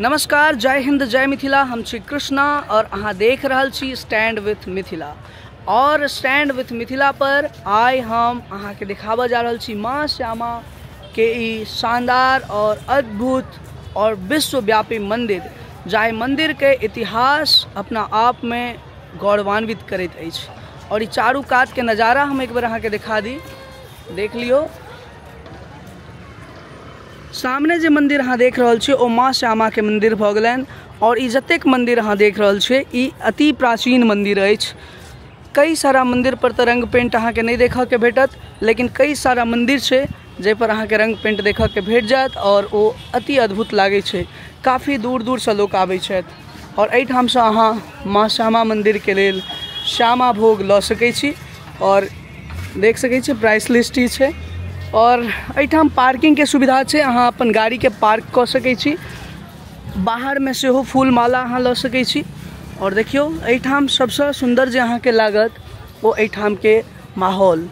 नमस्कार, जय हिंद, जय मिथिला। हम छी कृष्णा और अहाँ देख रहल छी स्टैंड विथ मिथिला। और स्टैंड विथ मिथिला पर आइ हम अहाँके देखाबऽ जा रहल छी माँ श्यामा के ई शानदार और अद्भुत और विश्वव्यापी मंदिर, जाहि मंदिर के इतिहास अपना आप में गौरवान्वित करैत अछि। और ई चारू कात के नज़ारा हम एक बेर अहाँके देखा दी, देख लियौ। सामने जे मंदिर अहाँ देख रहल छियै ओ माँ श्यामा के मंदिर भऽ गेलनि। और ई जतेक मंदिर अहाँ देख रहल छियै ई अति प्राचीन मंदिर अछि। कई सारा मंदिर पर तऽ रंग पेंट अहाँके नहि देखऽके भेटत, लेकिन कई सारा मंदिर छै जाहिपर अहाँके रंग पेंट देखऽके भेट जायत और ओ अति अद्भुत लागै छै। काफी दूर दूरसँ लोक आबै छथि और एहिठामसँ अहाँ माँ श्यामा मंदिरके लेल श्यामा भोग लऽ सकै छी। और देख सकै छी प्राइस लिस्ट ई छै। और एहिठाम पार्किंगके सुविधा छै, अहाँ अपन गाड़ीके पार्क कऽ सकै छी। बाहरमे सेहो फूल माला अहाँ लऽ सकै छी। और देखियौ एहिठाम सबसँ सुन्दर जे अहाँके लागत ओ एहिठामके माहौल,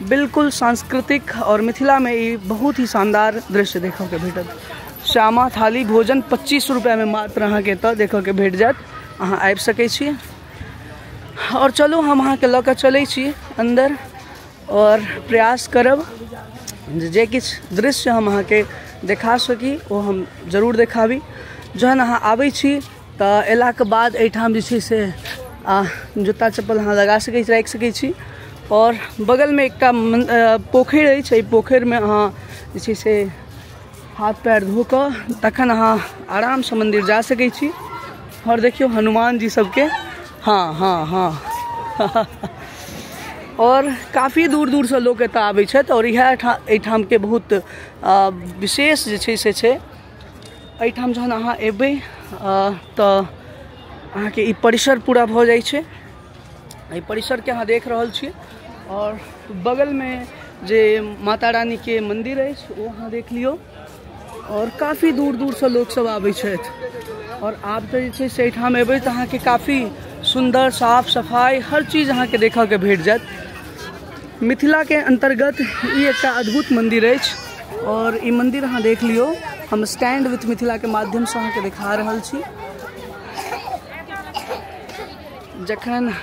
बिल्कुल सांस्कृतिक। और मिथिलामे ई बहुत ही शानदार दृश्य देखऽके भेटत। श्यामा थाली भोजन 25 रुपैआमे मात्र अहाँके एतऽ देखऽके भेट जायत, अहाँ आबि सकै छी। और चलू हम अहाँके लऽ कऽ चलै छी अन्दर और प्रयास करब जे किछु दृश्य हम अहाँके देखा सकी ओ हम जरूर देखाबी। जहन अहाँ आबै छी तऽ अयलाके बाद एहिठाम जे छै से जूता चप्पल अहाँ लगा सकै छी, राखि सकै छी। और बगलमे एकटा पोखरि अछि, एहि पोखरिमे अहाँ जे छै से हाथ पैर धो कऽ तखन अहाँ आरामसँ मन्दिर जा सकै छी। और देखियौ हनुमान जी सबके, हाँ हाँ हाँ और काफ़ी दूर दूरसँ लोक एतऽ आबै छथि। और इएह एहिठामके बहुत विशेष जे छै से छै। एहिठाम जहन अहाँ एबै तऽ अहाँके ई परिसर पूरा भऽ जाइ छै। एहि परिसरके अहाँ देख रहल छी। और बगलमे जे माता रानीके मन्दिर अछि ओ अहाँ देख लियौ। और काफ़ी दूर दूरसँ लोकसब आबै छथि। और आब तऽ जे छै से एहिठाम एबै तऽ अहाँके काफ़ी सुन्दर साफ सफाइ हर चीज अहाँके देखऽके भेट जायत। मिथिलाके अन्तर्गत ई एकटा अद्भुत मन्दिर अछि। और ई मन्दिर अहाँ देख लियौ, हम स्टैंड विथ मिथिलाके माध्यमसँ अहाँके देखा रहल छी। जखन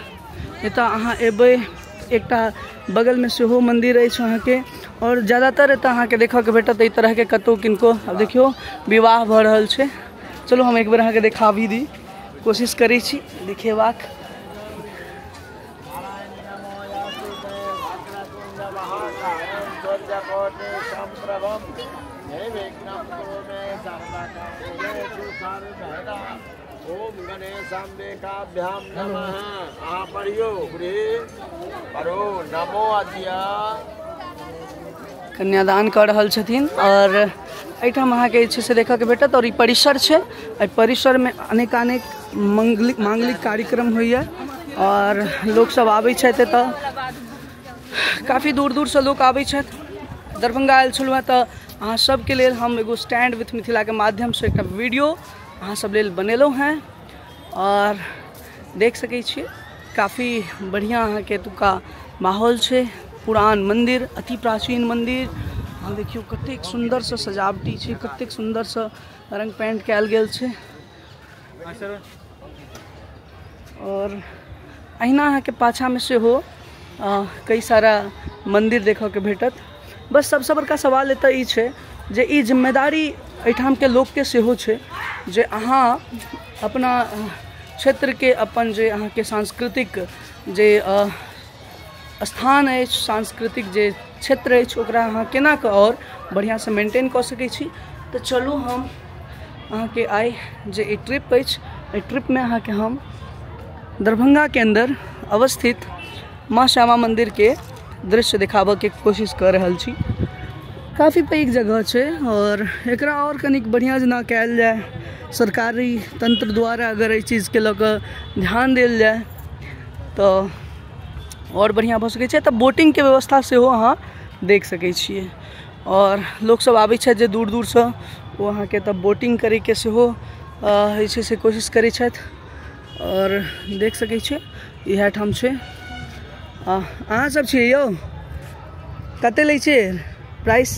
एतऽ अहाँ एबै, एकटा बगलमे सेहो मन्दिर अछि अहाँके। और ज़्यादातर एतऽ अहाँके देखऽके भेटत एहि तरहके कतहु किनको। आब देखियौ विवाह भऽ रहल छै। चलू हम एक बेर अहाँके देखाबी दी, कोशिश करै छी देखेबाक। ओम गणेशाम्बिकाभ्याम नमः। अहाँ पढ़ियौ, पढ़ो नमो अद्य। कन्यादान कऽ रहल छथिन। और एहिठाम अहाँके जे छै से देखऽके भेटत। और ई परिसर छै, एहि परिसरमे अनेकानेक मांगलिक कार्यक्रम होइए और लोकसब आबै छथि एतऽ। काफ़ी दूर दूरसँ लोक आबै छथि। दरभंगा आयल छलहुँ हेँ तऽ अहाँ सबके लेल हम एगो स्टैंड विथ मिथिलाके माध्यमसँ एकटा वीडियो अहाँ सब लेल बनेलहुँ हेँ। और देख सकै छियै काफ़ी बढ़िआँ अहाँके एतुका माहौल छै। पुरान मंदिर, अति प्राचीन मंदिर। अहाँ देखियौ कतेक सुन्दरसँ सजावटी छै, कतेक सुन्दरसँ रंग पेंट कयल गेल छै। और अहिना अहाँके पाछाँमे सेहो कई सारा मंदिर देखऽके भेटत। बस सबसँ बड़का सवाल एतऽ ई छै जे ई जिम्मेदारी एहिठामके लोकके सेहो छै जे अहाँ अपना क्षेत्रके अपन जे अहाँके सांस्कृतिक जे स्थान अछि, सांस्कृतिक जे क्षेत्र अछि, ओकरा अहाँ केना कऽ आओर बढ़िआँसँ मेंटेन कऽ सकै छी। तऽ चलू हम अहाँके आइ जे ई ट्रिप अछि, एहि ट्रिपमे अहाँके हम दरभंगाके अन्दर अवस्थित माँ श्यामा मन्दिरके दृश्य देखाबऽके कोशिश कऽ रहल छी। काफ़ी पैघ जगह छै और एकरा और कनिक बढ़िआँ जेना कयल जाय, सरकारी तंत्र द्वारा अगर एहि चीजके लऽ कऽ ध्यान देल जाय तऽ और बढ़िआँ भऽ सकै छै। तऽ बोटिंगके व्यवस्था सेहो अहाँ देख सकै छियै। और लोकसब आबै छथि जे दूर दूरसँ, ओ अहाँके तऽ बोटिंग करैके सेहो जे छै से कोशिश करै छथि। और देख सकै छियै इएह ठाम छै। अहाँ सब छियै यौ, कते लै छियै प्राइस?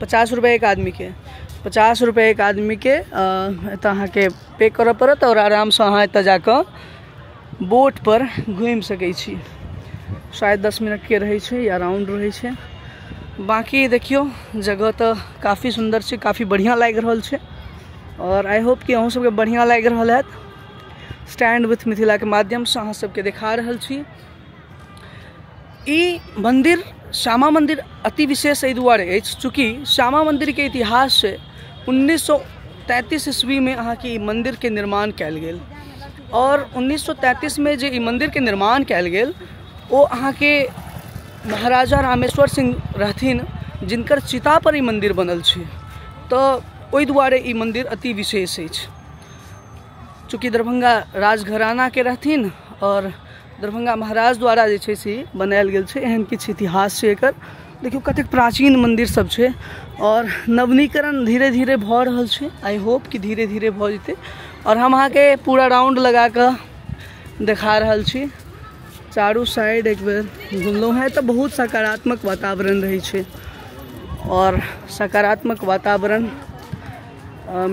50 रुपैआ एक आदमीके। 50 रुपया एक आदमीके एतऽ अहाँके पे करऽ पड़त और आरामसँ अहाँ एतऽ जाकऽ बोट पर घूमि सकै छी। शायद 10 मिनट के रहै छै या राउंड रहै छै। बाकी देखियौ जगह तऽ काफ़ी सुन्दर छै, काफ़ी बढ़िआँ लागि रहल छै और I hope कि अहूँ सबके बढ़िआँ लागि रहल हैत। स्टैंड विथ मिथिला के माध्यमसँ अहाँ सबके देखा रहल छी। ई मंदिर श्यामा मंदिर अति विशेष एहि दुआरे अछि चूँकि श्यामा मंदिर के इतिहास से 1933 ईस्वी में अहाँके ई मंदिर के निर्माण कयल गेल और 1933 में जे ई मंदिर के निर्माण कयल गेल ओ अहाँके महाराजा रामेश्वर सिंह रहथिन जिनकर चिता पर ई मंदिर बनल छै, तऽ ओहि दुआरे ई मंदिर अति विशेष अछि। चूँकि दरभंगा राजघराना के रहथिन और दरभंगा महाराज द्वारा जे छै से बनायल गेल छै, एहन किछु इतिहास छै एकर। देखियौ कतेक प्राचीन मंदिर सब छै और नवीनीकरण धीरे धीरे भऽ रहल छै। I hope कि धीरे धीरे भऽ जेतै। और हम अहाँके पूरा राउंड लगा कऽ देखा रहल छी, चारू साइड एक बेर घुमलहुँ हैं तऽ बहुत सकारात्मक वातावरण रहै छै और सकारात्मक वातावरण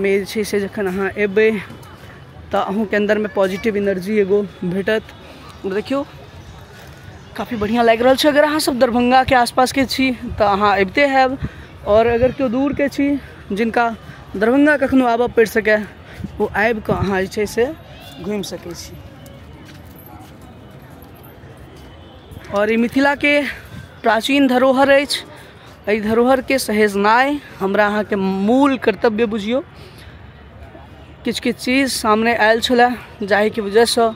मे जे छै से जखन अहाँ एबै तऽ अहूँके अन्दरमे पॉजिटिव एनर्जी एगो भेटत। देखियौ काफ़ी बढ़िआँ लागि रहल छै। अगर अहाँ सब दरभंगाके आसपासके छी तऽ अहाँ अबिते हैब और अगर केओ दूरके छी जिनका दरभंगा कखनो आबऽ पड़ि सकै ओ आबिकऽ अहाँ जे छै से घुमि सकै छी। और ई मिथिलाके प्राचीन धरोहर अछि, एहि धरोहरके सहेजनाइ हमरा अहाँके मूल कर्तव्य बुझियौ। किछु किछु चीज सामने आयल छलै जाहिके वजहसँ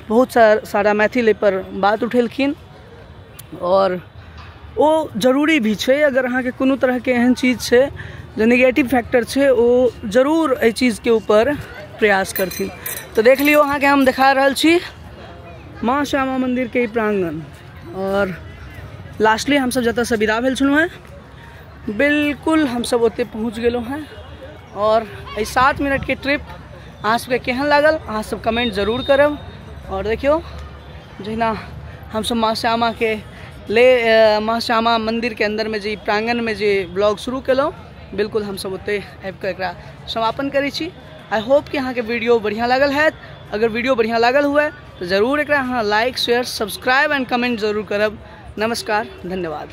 बहुत सारा मैथिल एहिपर बात उठेलखिन और ओ जरूरी भी छै। अगर अहाँके कोनो तरहके एहन चीज छै जे निगेटिव फैक्टर छै ओ जरूर एहि चीजके ऊपर प्रयास करथिन। तऽ देख लियौ अहाँके हम देखा रहल छी माँ श्यामा मंदिरके ई प्रांगण। और लास्टली हमसब जतऽसँ विदा भेल छलहुँ हेँ बिल्कुल हमसब ओतऽ पहुँच गेलहुँ हेँ। और एहि 7 मिनटके ट्रिप अहाँ सबके केहन लागल अहाँ सब कमेंट जरूर करब। और देखियौ जहिना हमसब माँ श्यामा के माँ श्यामा मंदिर के अंदर में जे प्रांगण में जे ब्लॉग शुरू केलहुँ बिल्कुल हमसब ओतऽ आबिकऽ एकरा समापन करै छी। I hope कि अहाँके वीडियो बढ़िआँ लागल हैत। अगर वीडियो बढ़िआँ लागल हुए तऽ जरूर एकरा अहाँ like share subscribe and comment जरूर करब। नमस्कार, धन्यवाद।